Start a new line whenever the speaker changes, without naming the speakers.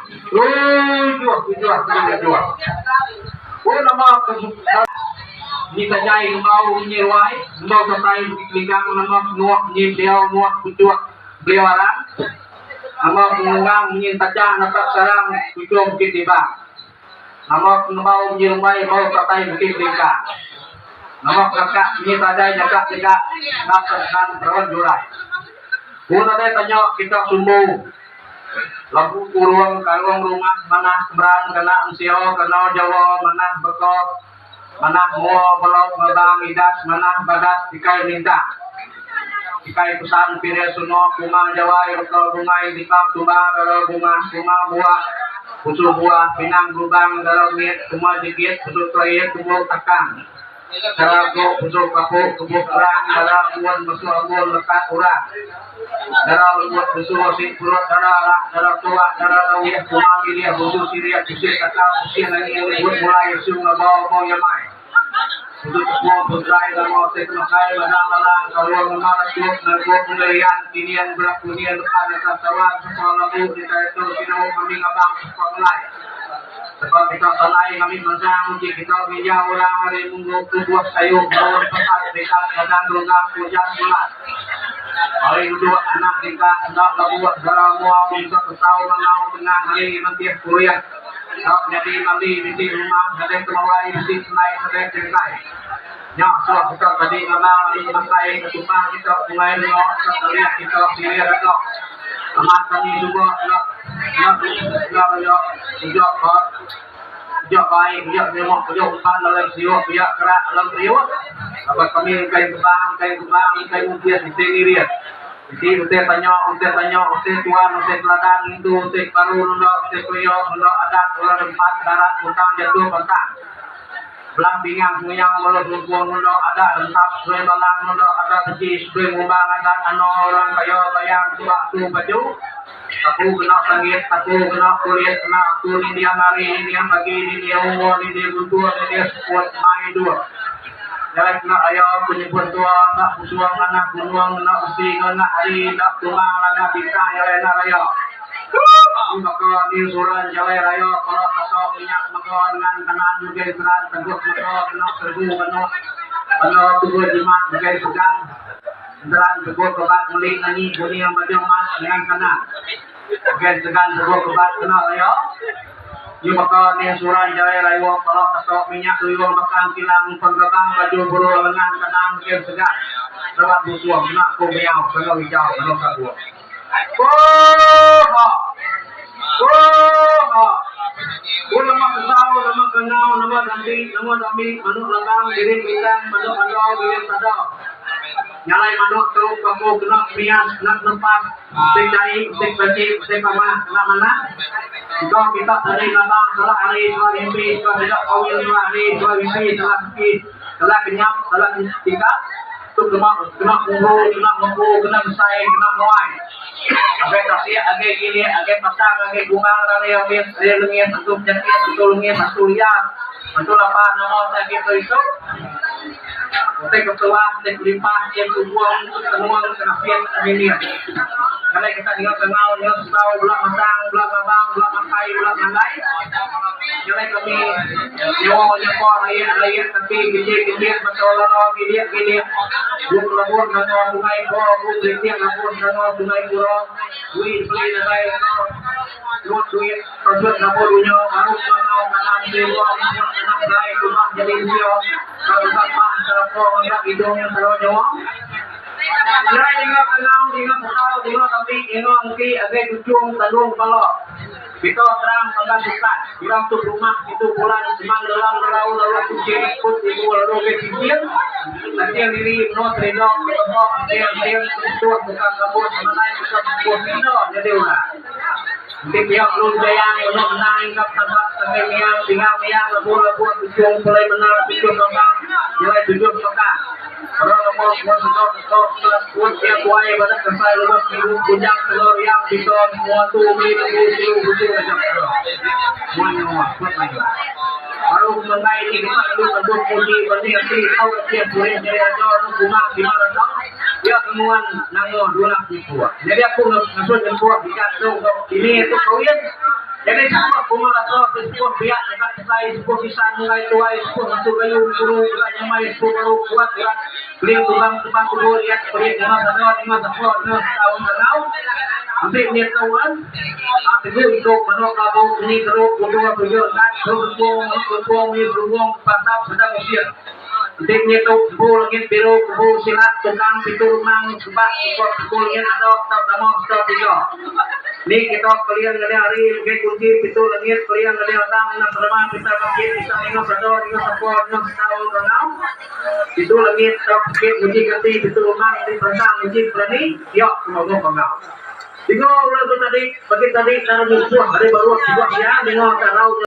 Tujuh tujuh tujuh. Oh nama ke Ni tajai ngembau nyi ruai, ngembau satai bukit kelingkang nama penuok nyi beliau nuok puchuk beliau arang. Nama pengelenggang nyi tajang natap sarang puchung bukit tibang. Nama pengembau nyi rumbai bau satai bukit kelingkang. Nama pengakak nyi tajai nyakak jegak ngap terehan raun jurai. Ku nadai tanya kita sumbu. Lagu kurung karung rumah manah kemeran kena ensio kena jawa manah beka manah mua belok ngebang idas manah badas tikai minta tikai pesan piring suno kumang jawai beka bungai dipang tumbang dara bunga bunga buah pusu buah pinang lubang dara mit kuma jegit pusu telait tumbuk takang. Dara go pusu kapu kebuk urang dara ambun mesu ambun lekat urang. Dara lembut pusu asi perut dara alak dara tuak dara tawih bunga milih busu sirih pusih takau pusih nangi lembut mulai usu ngabau bau nyamai. Pusu tepung pegrai lama utai pemakai madang lalang kalung ngema letup nergup ngerian tinian berak kuning depan atas awan sapa lambu ditai tu sinu kami ngabang sapa ngelai. Sebab kita salai ngambi mansang uji kita nginjau orang ari munggu tubuh kayu daun pesat rikat gadang gelunggang ujan bulan. Ari duduk anak tingkah enda lebuh dara mua mungka kesau mangau tengah hari mentih pulih enda nyadi mali bisi rumah nadai temawai bisi senai nadai jengkai. Nya suah kita tadi ngabang ari pemakai ketupang kita bungai lenga enda talih kita sirih rega. Amat kami suba enda enda enda laya uja ba uja bai uja nyemok uja umpan dalam siuh pia kerak dalam periuk laban kami ukai kebang ukai kebang ukai mungkis bisi ngirit bisi utai tanya utai tanya utai tuan utai teladan ngintu utai baru nunda utai kelia nunda adat orang rempat darat utang jatuh pantang. Belang pingang penguyang mulut lumpung nunda adat rentap seduai balang nunda adat beji seduai ngumbang adat ano orang kaya bayang tuak tu baju tapu kena sanggit tapu kena kulit kena aku ninding hari ninding pagi ninding umur ninding guntur ninding seput mai duk jalai kena raya ku nyebut tua enda busung manah gunung enda besi ngelengah hari enda tumang langah bintang jalai enda raya. Ni baka ni suran jalai raya kala kasa minyak mega ngan kanan megai seran teguh mega kena serbu penuh bala tubuh jimat megai segan enteran teguh kebat meli nanyi guning baju emas ngan kanan megai segan teguh kebat kena raya. Ni baka ni suran jalai raya kala kasa minyak duyung bekang kilang penggebang baju buru lengan kanan megai segan lewat busung kena ku miau kena ijau kena kabung. Ooha! Ooha! Ku nama kesau, nama kengau, nama dambi, nama dambi, manuk lambang, biring bintang, manuk andau, biring sada. Nyalai manuk tu kamu kena mias, kena nempas, utai jai, utai peraji, utai kamah, kena manah. Iko kita tadi ngabang salah hari, salah mimpi, salah sida kawin, salah hari, salah mimpi, salah seki, salah kenyap, salah tingkap. Tu kena kena munggu, kena ngempu, kena mesai, kena muai. Agai tasik, agai gilik, agai pasang, agai gumang, rari ambis, ari lengis, antu penyakit, antu lengis, antu liar, antu lapa, nama utai agi tu isu. Utai ketuah, utai kelimpah, utai kubung, utai tenung, utai nasit, mimit. Jalai kita ninga kangau, ninga sesau, bela masang, bela ngabang, bela makai, bela ngandai. Jalai kami nyawa nyapa rayak-rayak tapi gejek-gejek baka lala gilik-gilik. Bung lebur nanga sungai ko, bung rinting ngabun nanga sungai kura, duit beli nadai enda nyuat duit pansut ngabun dunya baru ngangau kanan sewa nyuat anak dai rumah jadi mensia ka rusak pah serapa ngaga idung sara nyawa. Jalai ninga kangau, ninga kesau, ninga tambi, ninga engki agai tuchung tandung pala. Bito terang panggal sukat, urang tu berumah situ bulan seman lelang lerau laluh kuching put ibu lalu ke cincin kancing diri menua teridok ketebok enting enting kebetuh muka kambut semanai muka bungkuh sida nyadi urang. Enti pia belum jayang menu menang ingkap tabak sampai miang pingang miang lebur lebur tuchung pulai menang tuchung ngabang jalai tuchung mekang. Orang nemu semua setok setok seput iya tuai badak kesai lubok biru bujang telur riang pito semua tu meli lembu silu busu ngajak kera. Mua nyawa put mayuh. Baru pemenggai ti deka lalu ngandung muji bani ati tau retih purih nyadi raja anu kumang sima rasa iya ke nguan nanga dulang nyipuh. Nyadi aku ngasuh nyempuh bidan tu enggau bini tu kawin. Nyadi sepuh Bunga Rasa ti sepuh biak dekat besai, sepuh kisan ngerai tuai, sepuh ngasu kayu empuru gerai nyamai, sepuh baru kuat urat keling tubang tebang kubur iat perit ninga sada ninga sapa ninga setaun rangau enti mit tu an tegu iku manuk labu munyi keru butur tuju endat keru gempung manuk lumpung munyi selumbung pasap sereta musik enti mit tu kebu langit biru kebu silat tukang pitu remang sebak sukut kebu langit adok tau tama sereta tiga ni kita keling ngeling hari megai kunchi pitu langit keling ngeling atang nang serema kita makit kita ninga sada ninga sapa ninga setaun rangau. Pintu langit tau bukit nguji ganti pintu rumah ti perentang nguji berani pia ke magoh enggau. Dinga orang tu tadi bagi tadi enda nemu suah ari baruh suah iya ninga ka rau nya.